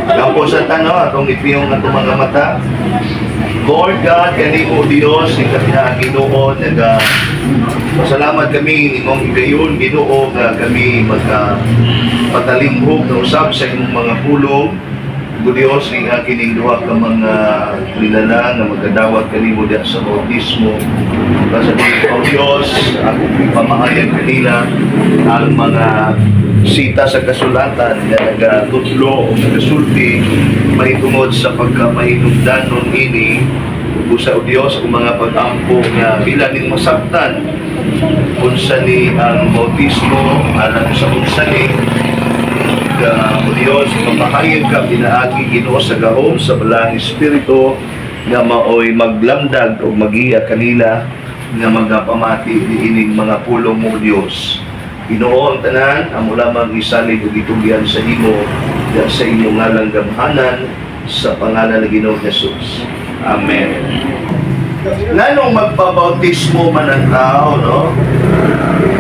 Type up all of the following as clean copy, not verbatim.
Kampo sa tanaw, atong ipiyong atong mga mata. Lord God, kanimo Dios, ikaw Ginoo, naga pasalamat kami nimong higayon, Ginoo, nga kami magka patalimhog na usab sa imong mga pulong. O Dios, ning kining duha ka mga nilalang nga magadawat kanimo diha sa bautismo. Basta o Dios, akong ipamahayag kanila ang mga sita sa kasulatan nga nagatudlo o nagasulti mahitungod sa pagkamahinungdanon ini. Busa o Dios, ang mga pag-ampo nga bila ning masabtan unsa ni ang bautismo alang sa unsa ni ka. O Dios, mamahayag ka pinaagi, Ginoo, sa gahom sa Balaang Espiritu nga maoy maglamdag o magiya kanila nga magapamati niining mga pulong mo, Dios. Ginoo, ang tanan amo lamang isalig ug itugyan sa imo sa imong ngalang gamhanan, sa pangalan ng Ginoong Jesus. Amen. Nganong magpabautismo man ang tao, no?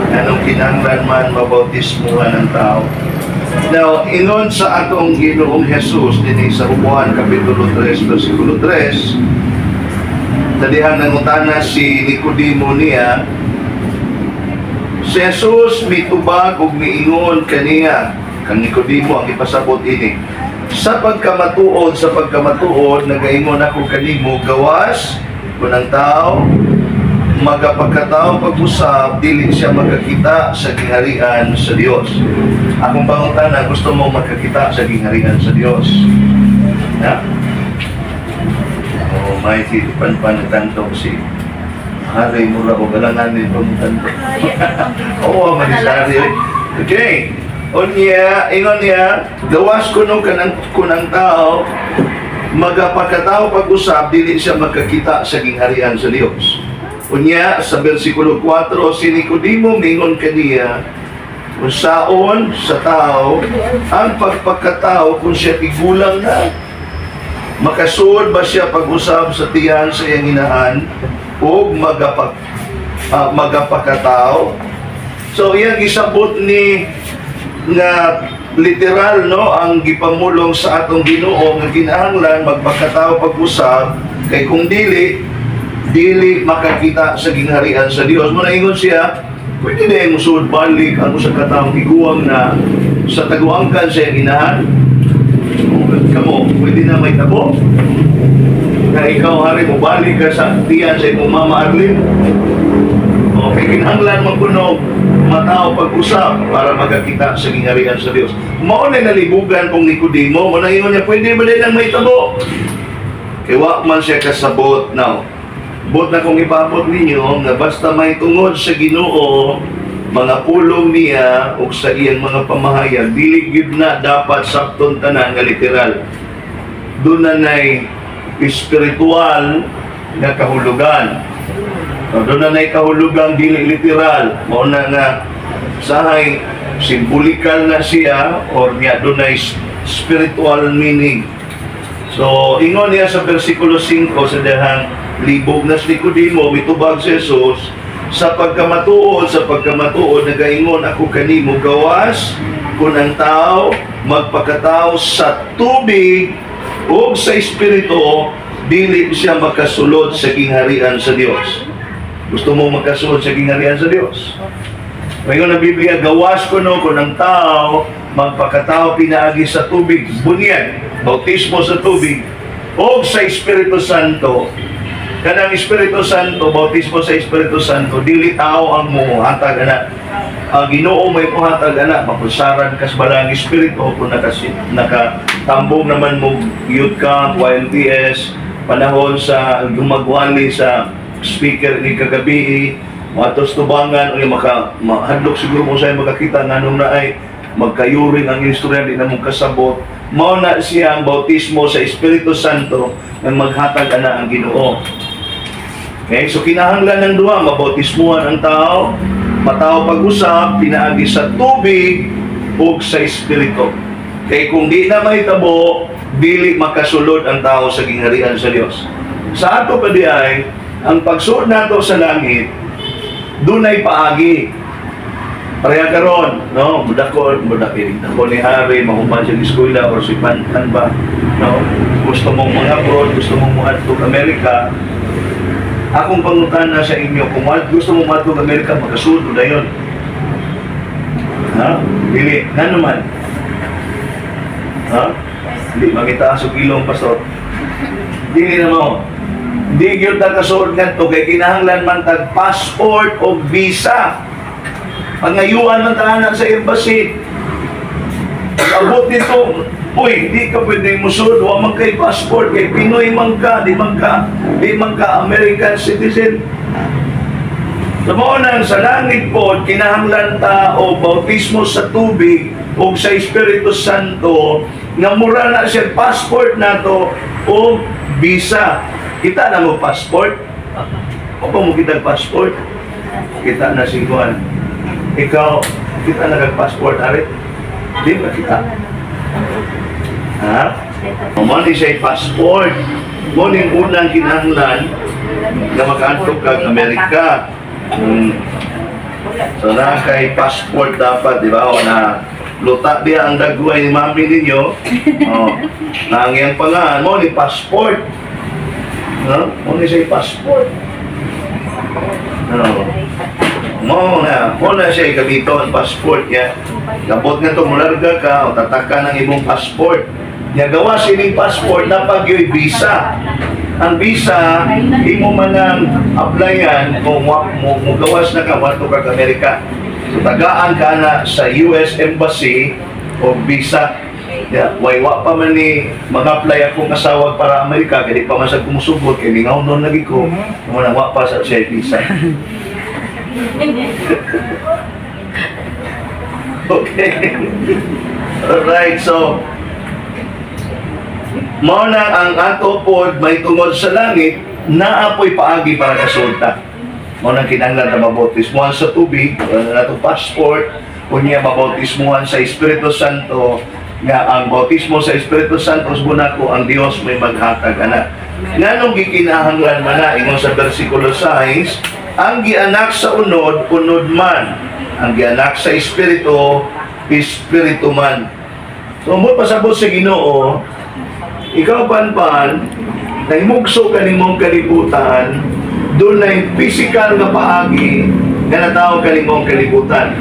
Nganong kinahanglan man mabautismohan ang tao? Now, ingon sa atong Ginoong Jesus dinhi sa Juan Kapitulo 3 versikulo 3, sa dihang nangutana si Nicodemo niya, si Jesus mitubag ug miingon kaniya, kang Nicodemo ang ipasabot ini, "Sa pagkamatuod, sa pagkamatuod, nagaingon ako kanimo, gawas kung ang tao magapagkatao pag-usab, dili siya magkakita sa gingharian sa Dios." Akong pangutana, gusto mo magkakita sa gingharian sa Dios? Na? Oh, may pan pan nagtantong si Hari, mura ko galanganin pang tanto. Oo, manisari. Okay. Unya, ingon niya, gawas kuno kanang kunang tao magapakatao pag-usab, dili siya magkakita sa gingharian sa Dios. Unya, sa versikulo 4, si Nicodemo mingon kaniya, "Unsaon sa tao ang pagpagkatao kung siya tigulang na? Makasuod ba siya pag-usab sa tiyan sa iyang inahan ug magapakatao?" So iyang gisabot ni nga literal, no, ang gipamulong sa atong Ginoo nga kinahanglan magpakatao pag-usab kay kung dili, dili makakita sa gingharian sa Dios. Mo ingon siya, pwede na yung musulod balik ang usa ka taong tiguang na sa taguangkan sa iyang inahan? Kamo, pwede na may tabo? Nga ikaw, Hari, mo balik ka sa tiyan sa imong mama Arlene? Okay, kinahanglan man kuno matao pag-usab para magkakita sa gingharian sa Dios. Mao na nalibugan kong Nicodemo, mo na ingon niya, pwede ba din ang may tabo? Kay wa man siya kasabot now. Bot na kung ipabot ninyo nga basta may tungod sa Ginoo, mga pulong niya ug sa iyang mga pamahayag, dili gyud na dapat sakton tanan nga literal. Doon na nay espiritual nga kahulugan. So, doon na nay kahulugan dili literal. Mao na nga sahay simbolikal na siya or niya doon ay spiritual meaning. So, ingon niya sa versikulo 5, sa dihang libog na si Nicodemo, mitubag si Jesus, "Sa pagkamatuod, sa pagkamatuod, nagaingon ako kanimo, gawas kung ang tao magpakatao sa tubig ug sa espiritu, dili siya makasulod sa gingharian sa Dios." Gusto mo makasulod sa gingharian sa Dios? Ngayon ang Biblia, gawas kuno kung ang tao magpakatao pinaagi sa tubig, bunyag, bautismo sa tubig, o sa Espiritu Santo. Kanang Espiritu Santo, bautismo sa Espiritu Santo, dili tao ang muhatag ana. Ang Ginoo may muhatag ana, mapulsaran kas Balaang Espiritu kung nakatambong naman mo youth camp, YLPS, panahon sa gumagwali sa speaker ni kagabi, matos tubangan o maka mahadlok siguro mo sa makakita nganong na ay magkayuring ang istorya, di na mong kasabot. Mao na siya ang bautismo sa Espiritu Santo nga maghatag ana ang Ginoo. Okay, so kinahanglan ng duha, mabautismuhan ang tao, matao pag-usab pinaagi sa tubig ug sa espiritu. Kay kung di na mahitabo, dili makasulod ang tao sa gingharian sa Dios. Sa ato pa di ay, ang pagsuod nato sa langit, dunay paagi. Pareha karon, no? Mudako, mudako dako ni Harry, mahuman siya eskwela or si Pantan ba, no? Gusto mong mga abroad, gusto mong moadto Amerika. Akong pangutana sa inyo, kung gusto mo moadto Amerika, makasud dayon? Ha? Dili, ngano man? Ha? Di makita sa ilong, pastor. Dili na mo. Di gyud ta kasuod ngadto kay kinahanglan man tag passport o visa. Pangayuan man ta ana sa embassy. Pag-abot dito, uy, di ka pwede musud, wa man kay passport, kay Pinoy man ka, di man ka American citizen. Sa mao nang sa langit po, kinahanglan ta og bautismo sa tubig o sa Espiritu Santo nga mura na siya passport nato o visa. Kita na mo passport? O pa mo kita passport? Kita na si Juan. Ikaw, kita na kag passport, Arit? Di ba kita? Ha? Mo ni siya passport. Mo ning unang kinahanglan nga makaadto kag Amerika. So na kay passport dapat, di ba? O na luta diya ang dagway ni mami ninyo. Oh, na ang iyang pangalan mo ni passport. No? Mo ni siya passport. No. Mo na siya gamiton passport niya. Gabot nga to mularga ka o tataka ng imong passport. Nya gawa sining passport na pagyoy visa. Ang visa imo man ang applyan kung mo gawas na ka moadto ka Amerika. So tagaan ka na sa US Embassy og visa. Ya, way wa pa man ni mag-apply akong asawa para Amerika kay di pa man sa kumusugot kay lingaw nun lagi ko. Mo nang wa pa sa siya visa. Okay. Alright, so mao na ang ato pod may tungod sa langit, naa po'y paagi para kasulta. Mao nang kinahanglan na mabautismuhan sa tubig, wala na natong passport, unya mabautismuhan sa Espiritu Santo, nga ang bautismo sa Espiritu Santo ko ang Dios may maghatag ana. Nganong gikinahanglan man na? Ingon sa versikulo 6, ang gianak sa unod, unod man. Ang gianak sa Espiritu, Espiritu man. So mo pasabot sa Ginoo, ikaw panpan, nahimugso kanimong kalibutan, doon na yung physical nga paagi nga natawag kanimong kalibutan.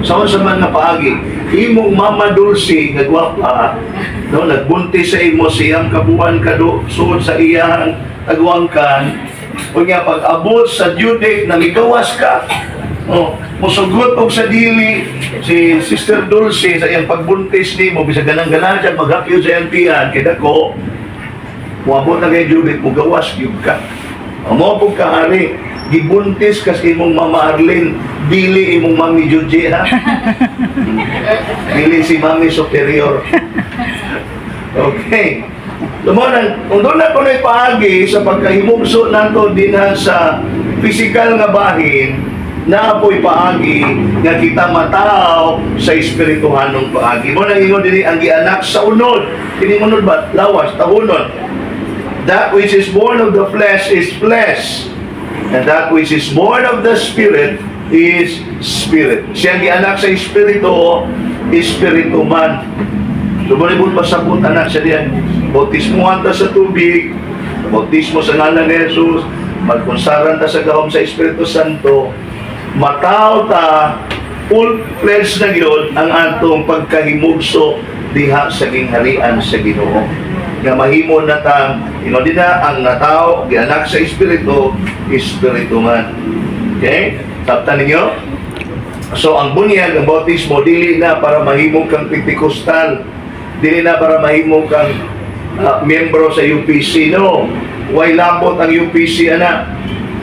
Sa unsa man nga paagi, imong mama Dulce nga gwapa, no, nagbuntis sa imo siyam kabuan kado suod sa iyang tagwangkan, unya pag abot sa due date na migawas ka, oh, musugot og sa dili si Sister Dulce sa iyang pagbuntis nimo, bisag ganang-ganan siya maghapyo sa iyang tiyan kay dako, muabot na kay due date, mugawas gyud ka. Amo pug kaari, gibuntis kas imong Mama Arlene, dili imong Mami Juji, ha. Dili si Mami Superior. Okay. Lumonang, kung doon na kuno'y paagi sa pagkahimugso nato dinha sa physical nga bahin, naa po'y paagi nga kita mataw sa espirituhanong paagi. Mo nang ingon dinhi, ang gianak sa unod. Kini unod ba? Lawas, tahunon. That which is born of the flesh is flesh, and that which is born of the Spirit is spirit. Siya ang gianak sa Espiritu, Espiritu man. So, mo pasabot anak siya diyan. Bautismuhan ta sa tubig, bautismo sa ngalan ni Jesus, magkonsaran ta sa gahom sa Espiritu Santo, mataw ta, full-fledged na gyud ang atong pagkahimugso diha sa gingharian sa Ginoo. Nga mahimo na tang ingon din na ang nataw gianak sa Espiritu, Espiritu man. Okay? Sabtan ninyo? So ang bunyag, ang bautismo, dili na para mahimo kang Pentecostal, dili na para mahimo kang miyembro sa UPC, no. Way labot ang UPC ana.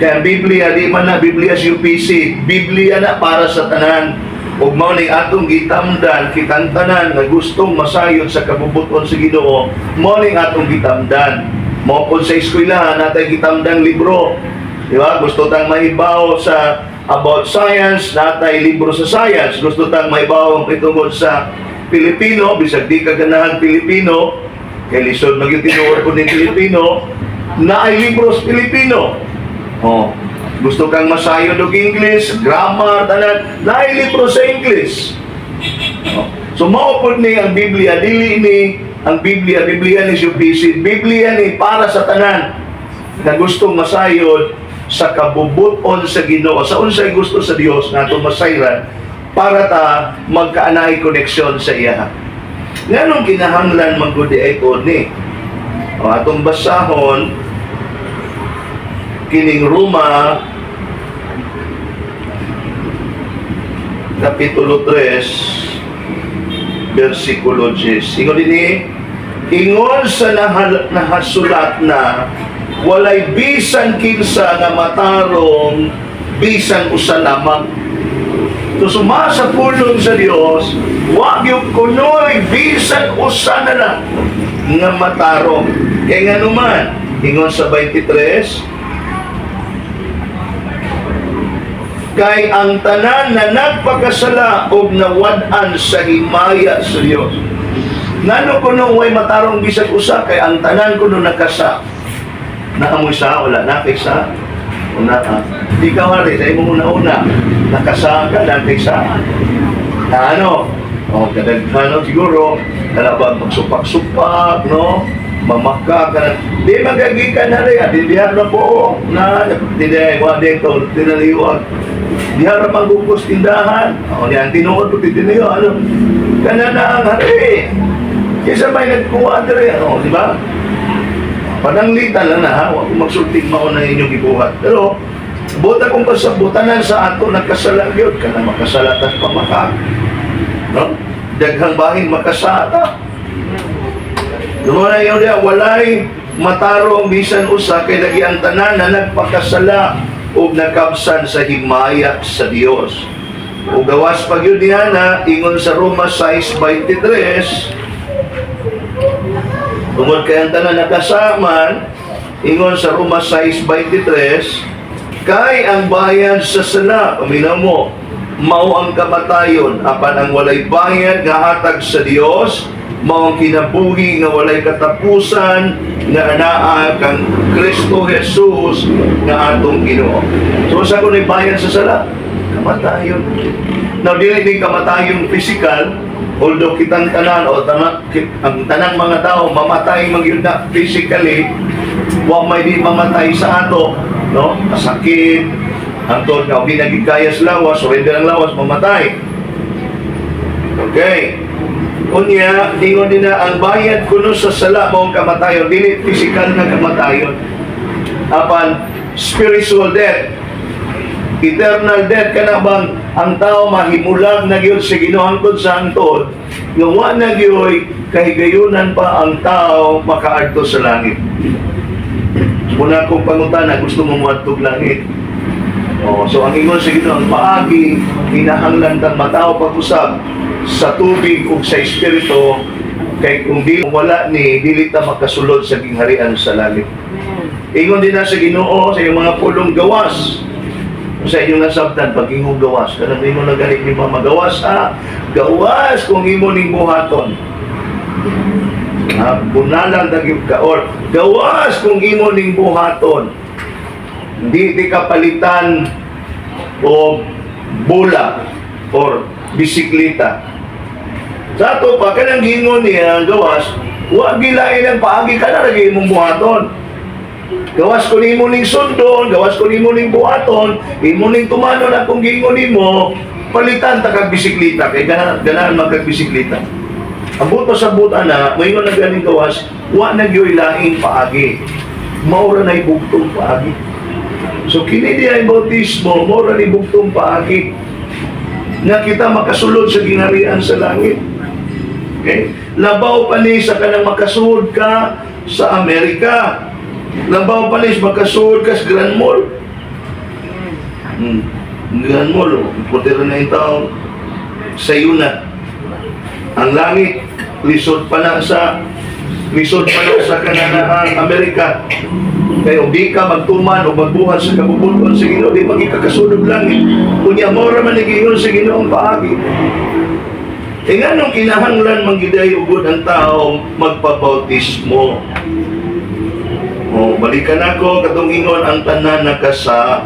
Kaya ang Biblia, di man na Biblia sa UPC, Biblia na para sa tanan. Ug mao ning atong gitamdan kitang tanan nga gustong masayod sa kabubuton sa Ginoo, mao ning atong gitamdan. Mao pod sa eskwelahan natay gitamdang libro. Di ba? Gusto tang mahibaw sa about science, natay libro sa science. Gusto tang mahibaw ang tungod sa Pilipino, bisag di ka ganahan Pilipino, kay lisod magyud tinuod ko ning Pilipino, naay libro sa Pilipino. Oh. Gusto kang masayod og English, grammar, tanan, naay libro sa English. Oh. So mao pod ni ang Biblia, dili ni ang Biblia, Biblia ni UPC, Biblia ni para sa tanan na gustong masayod sa kabubuton sa Ginoo, sa unsay gusto sa Dios nga atong masayran para ta magkaanay koneksyon sa iya. Nganong kinahanglan man gud ay ni? O, atong basahon kining Roma Kapitulo 3 versikulo 10. Ingon dinhi, ingon sa nahasulat na walay bisan kinsa nga matarong, bisan usa lamang. So suma sa pulong sa Dios, wa gyud kunoy bisan usa na lang nga matarong. Kay nganuman, ingon sa 23, kay ang tanan na nagpakasala og nawad-an sa himaya sa Dios. Ngano kuno way matarong bisag usa? Kay ang tanan kuno nakasa. Naamoy sa wala na kay sa una ka. Di ka hari sa imong una-una nakasa ka na kay sa na ano. O kadaghan, no, siguro kana ba magsupak-supak, no, mamaka ka na di magagikan na rin di diha na po na di di wa dito tinaliwag diha ra manggugos tindahan o diyan tinuod ko tiniyo ano kana na ang hari kaysa may nagkuha diri, o di ba? Pananglitan lang na ha, wa ko magsultig mao na inyong gibuhat, pero buta kong kasabutanan sa ato nagkasala gyud kana makasala tas pamaka, no, daghang bahin makasala. Lumana yun niya, walay matarong bisan usa, kay lagi ang tanan na nagpakasala o nakabsan sa himaya sa Dios. O gawas pag yun niya na, ingon sa Roma 6:23, tungod kay ang tanan nakasaman, ingon sa Roma 6:23, kay ang bayad sa sala, paminaw mo, mao ang kamatayon, apan ang walay bayad nga hatag sa Dios, mao ang kinabuhi nga walay katapusan nga anaa kang Kristo Jesus nga atong Ginoo. So sa kuno'y bayad sa sala? Kamatayon. Now, dili ni kamatayon physical, although kitang tanan o tanan, ang tanang mga tao mamatay man gyud na physically, wa may di mamatay sa ato, no? Masakit, hangtod nga di nagikaya sa lawas, surrender ang lawas, mamatay. Okay. Unya, ingon din na ang bayad kuno sa sala mao ang kamatayon, dili physical na kamatayon. Apan spiritual death, eternal death, kana bang ang tao mahimulag na gyud sa Ginoo hangtod sa hangtod nga wa na gyud kahigayunan pa ang tao makaadto sa langit. Muna kong pangutana, gusto mo moadtog langit? Oh, so ang ingon sa Ginoo, ang paagi kinahanglan tang matawo pag-usab sa tubig ug sa espiritu, kay kung di wala ni dili ta makasulod sa gingharian sa langit. Ingon din na sa Ginoo sa iyong mga pulong, gawas sa inyong nasabtan pag ingong gawas kanang ingon na ganit ni mama, gawas ha, gawas kung imo ning buhaton ha, bunalan dagyud ka, or gawas kung imo ning buhaton di di ka palitan o bola or bisikleta. Sa ato pa kanang gingon niya, gawas wa gilain ang paagi ka na lagi imong buhaton. Gawas ko nimo ning sundon, gawas ko nimo ning buhaton, imo ning tumanon akong gingon nimo, palitan ta kag bisikleta kay ganahan ganahan man kag bisikleta. Ang buto sa buta na, moingon na ganing gawas, wa na gyoy laing paagi. Mao ra nay bugtong paagi. So kini diay bautismo, mao ra ni bugtong paagi nga kita makasulod sa gingharian sa langit. Okay? Labaw pa ni sa kanang makasulod ka sa Amerika. Labaw pa ni sa makasulod ka sa Grand Mall. Grand Mall, oh. Puti na yung taon. Sa iyo na. Ang langit, lisod pa na sa kananang Amerika. Kaya kung di ka magtuman o magbuhat sa kabubuton sa Ginoo, di magkakasulod langit. Unya mo ra man giingon sa Ginoo ang paagi. E nganong kinahanglan man giday ugod ang tao magpabautismo? O, balikan ako katong ingon ang tanan nakasa.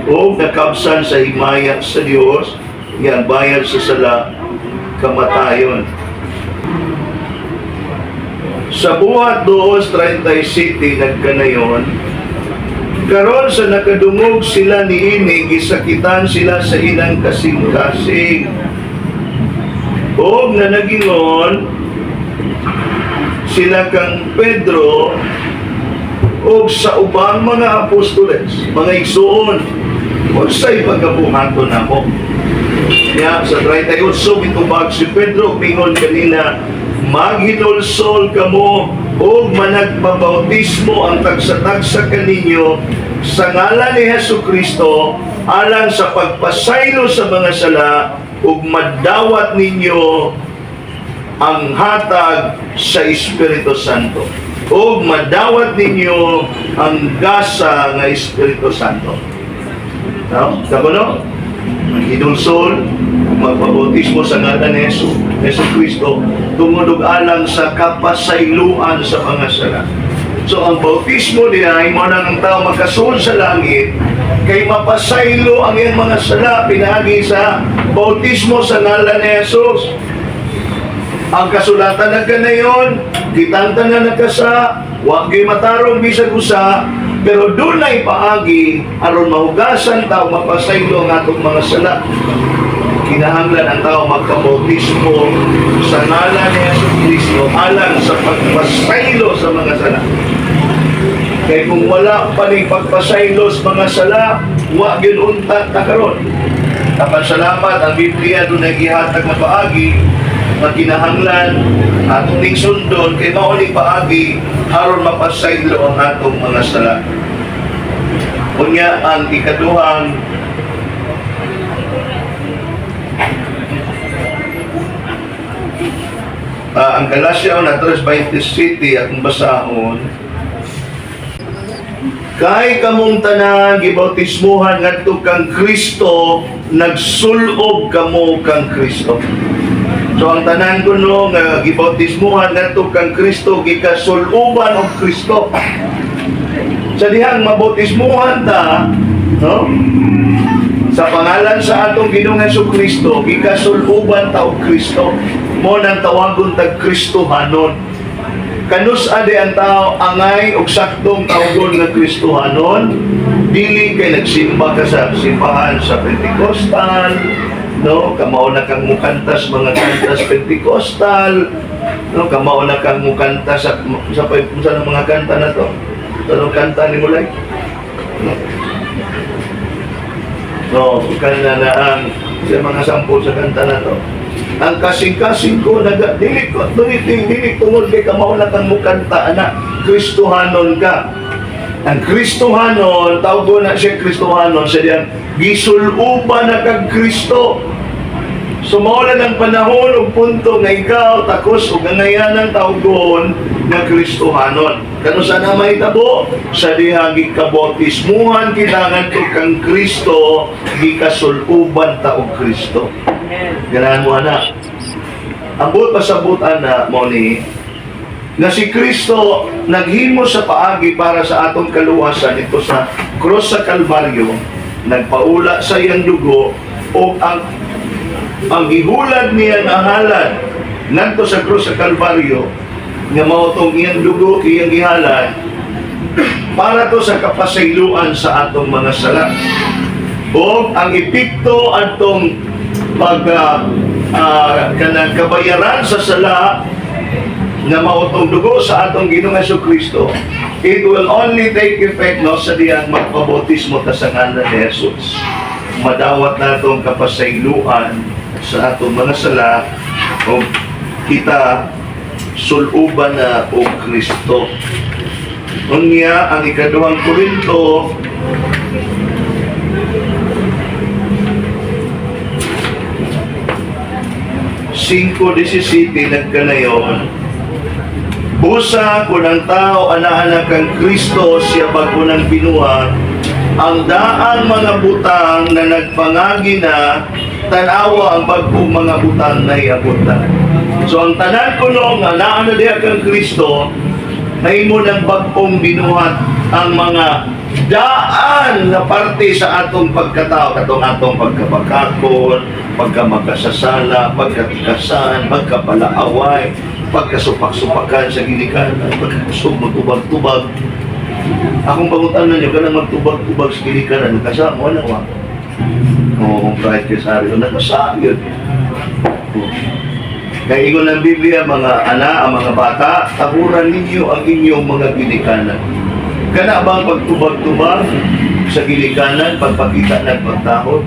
O nakabsan sa himaya sa Dios nga ang bayad sa sala kamatayon. Sa Buhat 2:37 nagkanayon, karon sa nakadungog sila niini, gisakitan sila sa ilang kasing-kasing. Og na nagingon sila kang Pedro og sa ubang mga apostoles, "Mga igsuon, unsay pagkabuhaton namo?" Ya, sa 38 mitubag si Pedro, mingon kanila, "Maghinulsol kamo ug managpabautismo ang tagsa-tagsa kaninyo sa ngalan ni Hesus Kristo alang sa pagpasaylo sa mga sala ug madawat ninyo ang hatag sa Espiritu Santo." Ug madawat ninyo ang gasa nga Espiritu Santo. No? Kamo, no? Maghinulsol, magpabautismo sa ngalan ni Hesus Kristo, tungod og alang sa kapasayloan sa mga sala. So ang bautismo niya ay mo nang ang tao makasulod sa langit kay mapasaylo ang iyang mga sala pinaagi sa bautismo sa ngalan ni Jesus. Ang kasulatan nagkanayon, kitang tanan nagkasa, wa gyud matarong bisag usa, pero dunay paagi aron mahugasan ta o mapasaylo ang atong mga sala. Kinahanglan ang tao magpabautismo sa ngalan ni Hesus Kristo alang sa pagpasaylo sa mga sala. Kay kung wala pa ni pagpasaylo sa mga sala, wa gyud unta ta karon. Apan salamat, ang Biblia dunay gihatag nga paagi nga kinahanglan atong ning sundon kay mao ni paagi aron mapasaylo ang atong mga sala. Unya, ang ikaduhang ang Galatia na 3:27 atong basahon. "Kay kamong tanan gibautismuhan ngadto kang Kristo, nagsulob kamo kang Kristo." So ang tanan kuno nga gibautismuhan ngadto kang Kristo, gikasuluban og Kristo. Sa dihang mabautismuhan ta, no? Sa pangalan sa atong Ginoong Hesus Kristo, gikasuluban ta og Kristo. Mo nang tawagon tag Kristohanon. Kanus-a di ang tao angay og saktong tawgon nga Kristohanon? Dili kay nagsimba ka sa simbahan sa Pentecostal, no? Kamao na kang mukantas mga kantas Pentecostal, no? Kamao na kang mukanta sa mga kanta na to. Anong kanta ni Mulay? No? No, kana na ang sa mga sample sa kanta na to. Ang kasing-kasing ko naga dili ko dili dili tungod kay kamao na kang mukanta ana, Kristohanon ka. Ang Kristohanon, tawgon na siya Kristohanon sa diyang gisuluban na kag Kristo. Sumala ng panahon ug punto nga ikaw takos ug angayanan tawgon nga Kristohanon. Kano sa na mahitabo? Sa dihang gikabautismuhan kita ngadto kang Kristo, gikasuluban ta og Kristo. Amen. Ganahan mo ana. Ang buot pasabot ana mo ni nga si Kristo naghimo sa paagi para sa atong kaluwasan ito sa cross sa Kalbaryo, nagpaula sa iyang dugo o ang gihulad niya nga halad ngadto sa cross sa Kalbaryo nga mao tong iyang dugo iyang gihalad para to sa kapasayloan sa atong mga sala. O ang epekto atong pag kanang kabayaran sa sala nga mao tong dugo sa atong Ginoong Hesus Kristo, it will only take effect, no, sa diyang magpabautismo ta sa ngalan ni Jesus. Madawat natong kapasayloan sa atong mga sala o kita suluban na og Kristo. Unya, ang ikaduhang Korinto 5:17 nagkanayon, "Busa kung ang tao ana-ana kang Kristo, siya bago ng binuhat, ang daang mga butang na nagpangagi na, tanawa, ang bagong mga butang na iabot na." So ang tanan kuno nga naa na diha kang Kristo, nahimo ng bagong binuhat ang mga Daan na parte sa atong pagkatao, katong atong pagkabakakon, pagkamakasasala, pagkatikasan, pagkapalaaway, pagkasupak-supakan sa ginikanan, pagkakusog magtubag-tubag. Akong pangutan-on ninyo, kanang magtubag-tubag sa ginikanan, nakasama, wala wa. Oo, kahit kay Sari, nakasama yun. Oo. Kaya ingon ng Biblia, mga ana, ang mga bata, tahuran ninyo ang inyong mga ginikanan. Kana ba ang pagtubag-tubag sa ginikanan, pagpakita ng pagtahod?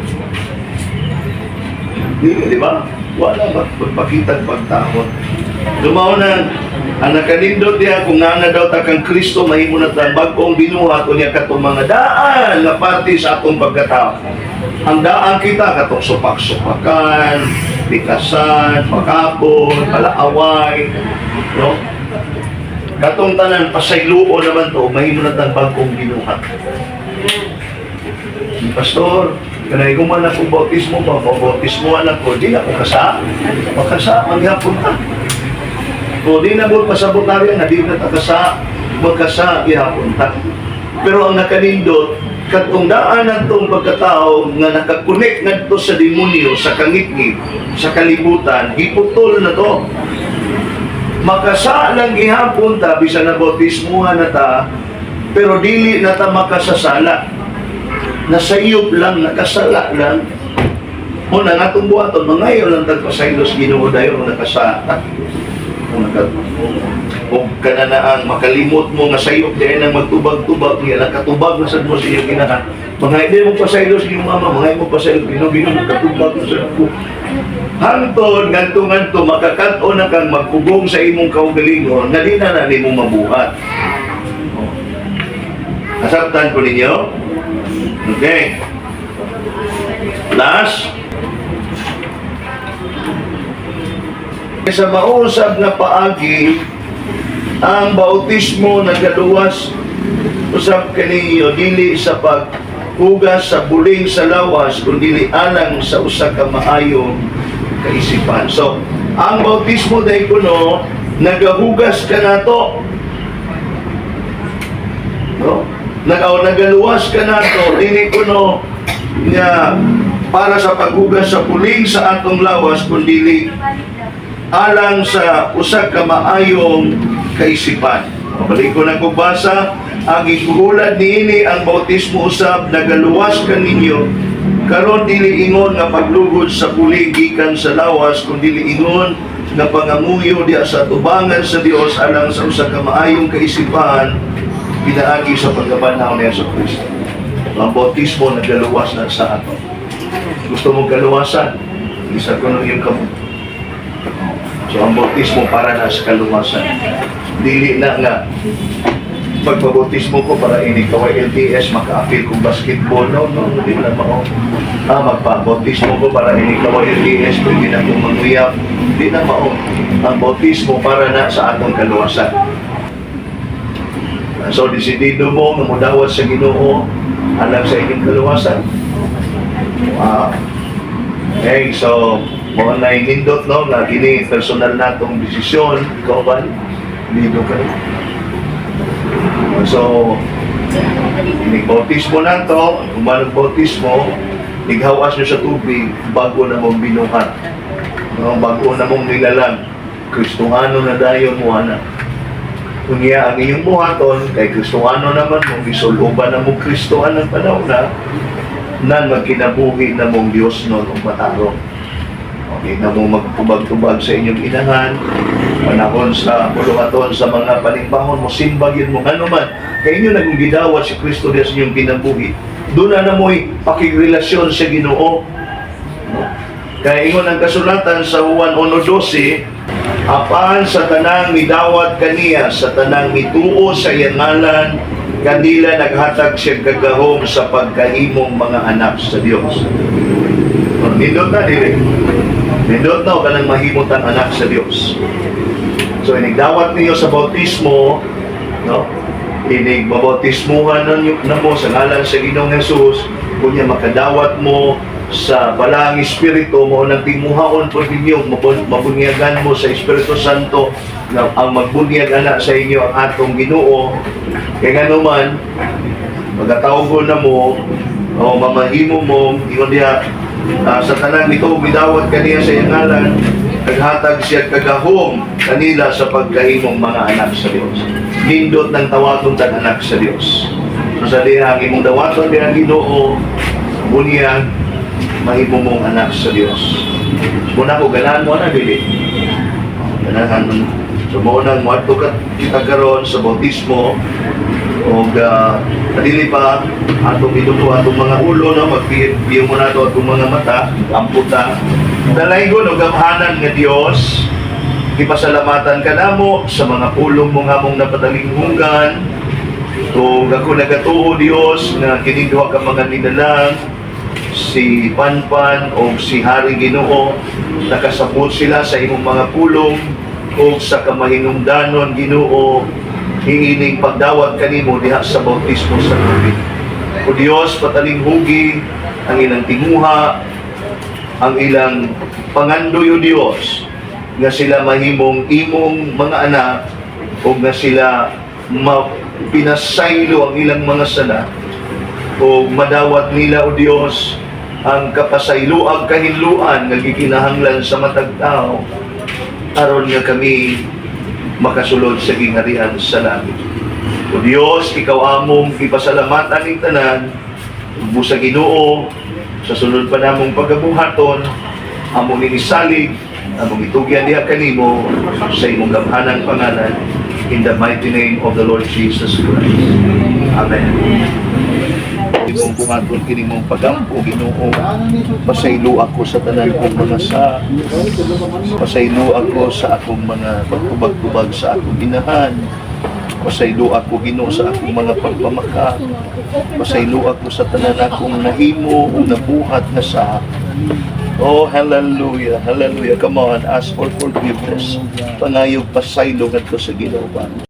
Di ba? Wala ba pagpakita ng pagtahod? Mao na, ang nakanindot niya, kung nga na daw ta kang Kristo, mahimo na tang bag-ong binuhat, unya katong mga daan na parte sa atong pagkatao. Ang daan kita, katong supak-supakan, pikasan, pakapon, palaaway, no? Katong tanan, pasayloon naman to, mahimo na tang bag-ong binuhat. Pastor, kanay kung man ako bautismo ba, bautismo anak ko, di na ako kasa. Makasa, manghapon ta. O di na mo pasabot na rin, na di na ta kasa, magkasa, gihapon ta. Pero ang nakanindot, katong daan natong pagkatao nga nakakonek ngadto sa demonyo, sa kangitngit, sa kalibutan, giputol na to. Makasa lang gihapon ta, bisan na bautismuhan na ta, pero dili na ta makasasala. Nasayop lang, nakasala lang. O na nga atong buhaton, mangayo lang tagpasaylo sa Ginoo dayon o nakasala. O naka o kana na ang makalimot mo nga sayop diay nang magtubag-tubag niya nakatubag na sad mo sa iyong inahan. Mga hindi mo pasaylo sa iyong mama, mga mo pasaylo, Ginoo, Ginoo, nakatubag na sad ko. Hangtod ngadto ngadto makakat-on na kang magpugong sa imong kaugalingon nga di na na nimo mabuhat. Oh. Nasabtan ko ninyo? Okay. Last. Sa mausab na paagi, ang bautismo nagaluwas usab kaninyo dili sa paghugas sa buling sa lawas, kundi alang sa usa ka maayong kaisipan. So, ang bautismo dahil kuno nagahugas kanato. No? Nagaluwas kanato dili kuno nga para sa paghugas sa puling sa atong lawas, kundi alang sa usa ka maayong kaisipan. Balik ko na kong basa, ang ikuhulad niini, ang bautismo usab nagaluwas kaninyo karon dili ingon nga paglugod sa puling gikan sa lawas, kundi ingon nga pangamuyo diha sa tubangan sa Dios alang sa usa ka maayong kaisipan pinaagi sa pagkabanhaw ni Hesus Kristo. Ang bautismo nagaluwas na sa ato. Gusto mong kaluwasan, isa ko nung iyong kamot. So ang bautismo para na sa kaluwasan. Dili na nga pagpabautismo ko para ini kaway LTS maka-apil kong basketball. No, no, di na mao. Ah, magpabautismo ko para ini kaway LTS pwede na akong manguyab. Di na mao. Ang bautismo para na sa atong kaluwasan. So desidido mo nga modawat sa Ginoo alang sa inyong kaluwasan. Wow. Okay, so mao na nindot, no, nga kini personal natong desisyon, ikaw ba? Dito ka. So, inig bautismo na to, human bautismo, ighawas nyo sa tubig, bago na mong binuhat. No, bago na mong nilalang. Kristohano na dayon mo, ana. Unya ang inyong buhaton, kay Kristohano naman mong gisuloban na mong Kristo anang panahon na, nan magkinabuhi na mong Diyos no ug matarong. Okay na mo magtubag-tubag sa inyong inahan, panahon sa puluhaton sa mga panimbahon mo, simbag yun mo, ano man, kay inyo naging gidawat si Kristo diya sa inyong kinabuhi. Doon na mo'y pakigrelasyon sa Ginoo. No? Kaya ingon ang kasulatan sa Juan 1:12, "Apan sa tanang midawat kaniya, sa tanang mituo sa iyang ngalan, kanila naghatag siya kagahom sa pagkahimong mga anak sa Dios." Oh, nindot na, dili? Nindot na o kanang mahimot ang anak sa Dios. So, inigdawat niyo sa bautismo, no? Inig mabautismuhan na, na mo sa ngalan sa Ginoong Jesus, kunya makadawat mo sa Balaang Espiritu mo nang timuhaon po ninyo, mabunyagan mo sa Espiritu Santo. Nga ang magbunyag ana sa inyo ang atong Ginoo, kay nganuman magatawgon na mo o mamahimo mo. Ingon diha, sa tanang nito midawat kaniya sa iyang ngalan, naghatag siya kagahom kanila sa pagkahimong mga anak sa Dios. Nindot ng tawagon tag anak sa Dios. So sa diha ang imong dawaton diha ang Ginoo, bunyag, mahimo mong anak sa Dios. Muna ko ganahan mo na dili ganahan. So mao nang moadto ka kita karon sa bautismo og dili pa, atong iduko atong mga ulo, no, magpiyo mo nato atong mga mata, amputa. Dalaygon og gamhanan nga Dios, ipasalamatan ka namo sa mga pulong mo nga among napatalinghugan. Ug ako nagatuo, Dios, nga kining duha ka mga nilalang, si Panpan o si Hari, Ginoo, nakasabot sila sa imong mga pulong o sa kamahinungdanon, Ginoo, hiining pagdawat kanimo diha sa bautismo sa tubig. O Dios, patalinghugi ang ilang tinguha, ang ilang pangandoy, O Dios, nga sila mahimong imong mga anak o nga sila mapinasaylo ang ilang mga sala o madawat nila, O Dios, ang kapasayloang kahinluan nga gikinahanglan sa matag tao aron nga kami makasulod sa gingharian sa langit. O Dios, ikaw among ipasalamatan ning tanan. Busa, Ginoo, sa sunod pa namong pagabuhaton, among inisalig, among itugyan diha kanimo sa imong gamhanang pangalan, in the mighty name of the Lord Jesus Christ. Amen. Imong buhaton kini mong pagampo, Ginoo. Pasaylo ako sa tanan kong mga sa. Pasaylo ako sa akong mga pagtubag-tubag sa akong inahan. Pasaylo ako, Ginoo, sa akong mga pagpamaka. Pasaylo ako sa tanan akong nahimo o nabuhat na sa. Oh, hallelujah, hallelujah. Come on, ask for forgiveness. Pangayog pasaylo ngadto sa Ginoo ba?